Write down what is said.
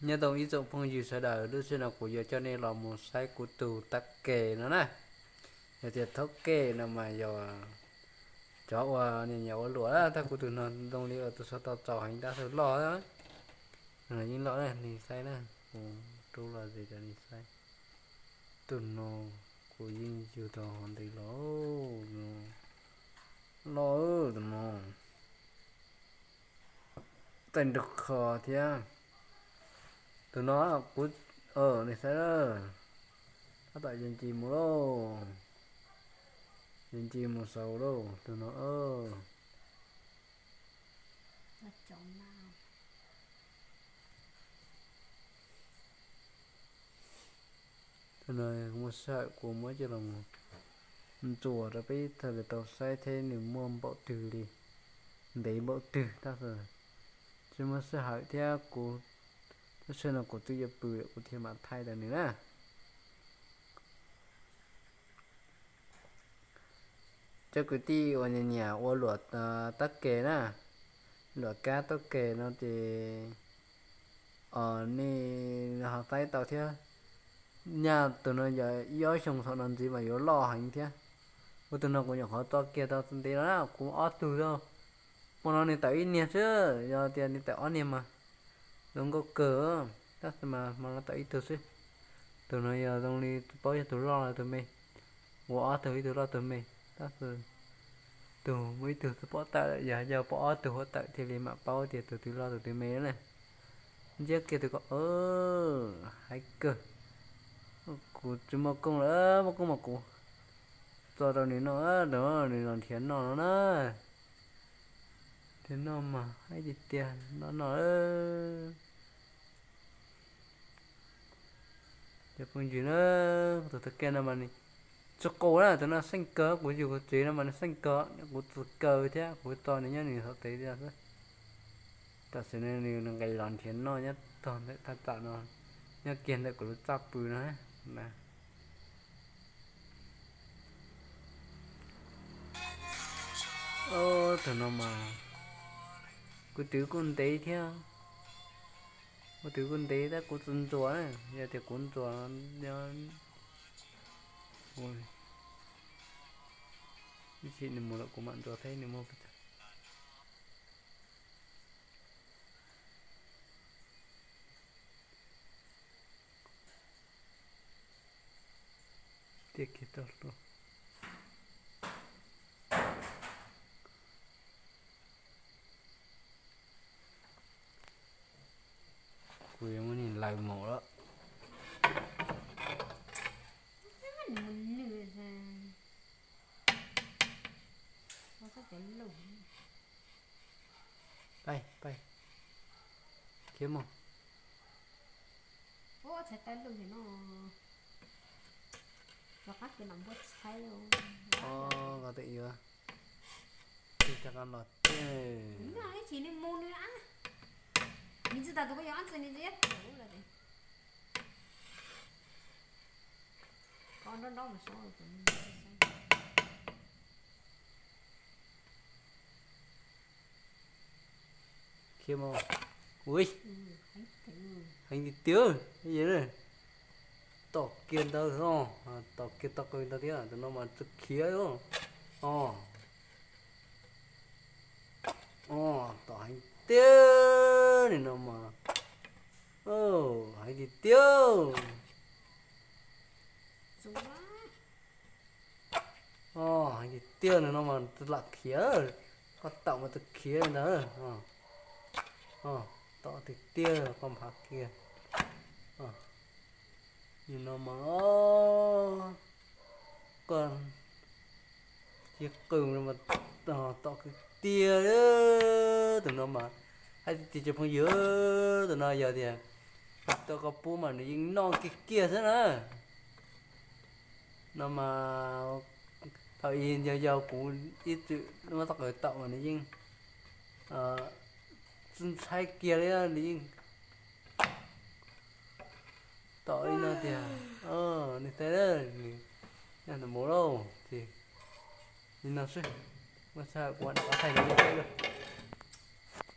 Nyob zoo ib tsoom phooj ywg sawv daws, lub sij hawm no kuv yuav coj nej los mus saib kuv tus tab ke no na. Yog tias tab ke no mas yog cov uas nyiam nyiam ua luam, tab kuv tus no zoo li tus sab tau txaus heev tab sis loj, yeej loj na, nej saib na, kuv rub los zes rau nej saib. Tus no kuv yeej yug tau hov ntev los, loj tus no, tej nrug kho thiab. Tus no kuv, nej saib, tab tom yeej ci mus lauj, yeej ci mus xaus lauj tus no. Tus no muaj sij hawm kuv muab coj los ntxuas rau peb thawj tau saib thiab nws muaj npaum twg li, ntev npaum twg tab sis tsis muaj sij hawm thiab kuv, lub sij hawm no kuv twb yuav pw kuv thiaj mam thaij rau nws na. Cov kwv tij uas nyiam nyiam ua luam tab ke na, luam kab tab ke no ces nej ho saib tau thiab. Nyaj tus no yog ib ob xyoo thaum no ntxiv mas yuav loj heev thiab. Ua tus no kuv nyuam qhuav tso kiag tau ntev no na, kuv ob tug, hmo no nws tawm ib niag xwb, yog tias nws tawm ob niag mas zoo nkauj kawg, tab sis mas hmo no tawm ib tug xwb. Tus no yog zoo li paub yog tus loj los tus me, ua ob tug ib tug loj tus me, tab sis tus muaj ib tug twb pov tawm lawm, yog yog pom ob tug huab tawm thiaj li mam paub tias tus twg loj tus twg me na. Ntsia kiag tus ko, hais kawg. Kuv tsis muaj koob lawm, muaj koob mas kuv tso rau nws noj, nws los nrhiav noj no na. Nrhiav noj mas haib tiag tiag, noj noj. Cov phooj ywg na, tus tab ke no mas nws tsis qus na, tus no xeej kawg, kuv yug kuv tsev no mas nws xeej kawg, kuv txus kaw thiab kuv tso nws nyob nws hauv tsev xwb. Tam sim no nws nqis los nrhiav noj nyob tog ntawm thaj tsam no, nyob kiag ntawm kuv lub txaj pw no na. Tus no mas kuv twv kuj ntev thiab, kuv twv kuj ntev tab kuv tsis ntxuas na, yog tias kuv ntxuas, ib chim nws mus lawm kuv mam ntxuas thiab nws muaj. Tiag kiag tau hlo. Kuv yuav muab nws laws mus lawm. Pab, pab, khiav mus. Txhais taw lug no, rov qab kiag mam npuaj txhais. Koj twb yuav tig rov qab los tiag. Ib chim nws mus nws, nws tsis tas tus ko yog ab tsi nws tsis iab. Koj nrob nrob mus saib. Khiav mus. Ui, heev tiag tiag. Tom kiag ntawd, tom kiag tau qw ntawd thiab, tus no mas tsis khiav. Tom heev tiag, nim no mas heev tiag tiag. Heev tiag tiag, nim no mas tsis lam khiav, koj tom mas tsis khiav li ntawd. Tom tiag tiag, koj nphav kiag. Nim no mas koj cia qw tom kwv tiag. Tus no mas hais tias cov phooj ywg, tus no yog tias tau koj pub mas nws yeej noj kiag kiag xwb na. No mas thaum ub yog yog kuv ib txwm muab txoj qws tom mas nws yeej tsis ntshai kiag li, nws yeej tom li no tiag. Nws thiaj, nws nws mus lauj, ces li no xwb. Muaj sij hawm kuv mam rov qab thaij rau nej saib lauj.